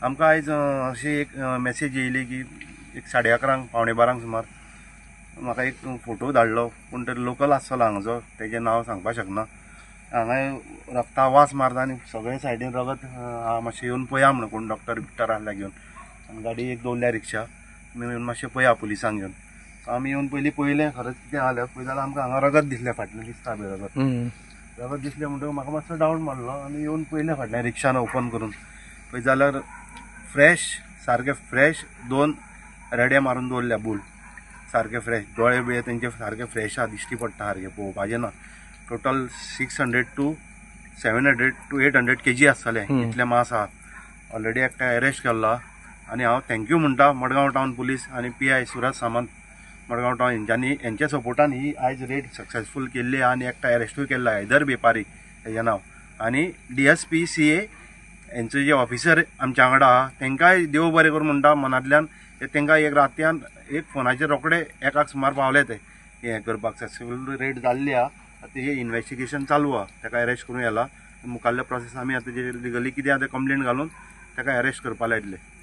आमकां आयज अशी एक मॅसेज येयली की एक 11:30 11:45 सुमार म्हाका एक फोटो धाडलो, कोण तरी लोकल आसतलो हांगाचो, तेजें नांव सांगपाक शकना. हांगा रगता वास मारता आनी सगळे सायडीन रगत मातशें येवन पळया म्हणून, कोण डॉक्टर बिक्टर आसल्यार घेवन. आनी गाडी एक दवरल्या रिक्षा, तुमी येवन मातशें पळया पुलिसांक घेवन. आमी येवन पयलीं पळयलें खरेंच कितें आहा जाल्यार, पळयता जाल्यार आमकां हांगा रगत दिसलें, फाटल्यान दिसता पळय रगत. रगत दिसलें म्हणटकच म्हाका मातसो डावट मारलो आनी येवन पळयलें फाटल्यान रिक्षान ओपन करून पळयत जाल्यार फ्रेश, सारके फ्रेश 2 रेडे मारून दवरल्या बूल, सारके फ्रेश, दोळे बिळे तेंचे सारके फ्रेश आहा, दिश्टी पडटा सारके, पळोवपाचें ना. टोटल 600 टू 700 टू 800 केजी आसतलें, इतलें मास आहा. ऑलरेडी एकटा अरेस्ट केल्लो आनी हांव thank you म्हणटा मडगांव टावन पुलीस आनी PI Suraj Samant Madgaon town हेंच्यांनी, हेंच्या सपोर्टान ही आयज रेड सक्सेसफूल केल्ली आहा आनी एकटा अरेस्टूय केल्लो आहा, हैदर बेपारी हेजें नांव. आनी DSP CA हेंचो जे ऑफिसर आमच्या वांगडा आहा तेंकांय देव बरें करूं म्हणटा मनांतल्यान. तेंकां एक रातयान एक फोनाचेर रोखडे एकाक सुमार पावले ते हें करपाक. सक्सेसफूल रेड जाल्ली आहा, आतां हे इन्वेस्टिगेशन चालू आहा, तेका अरेस्ट करूं येला. मुखाल्ले प्रोसेस आमी आतां जे लिगली कितें आहा तें कंप्लेन घालून तेका अरेस्ट करपा लायतले.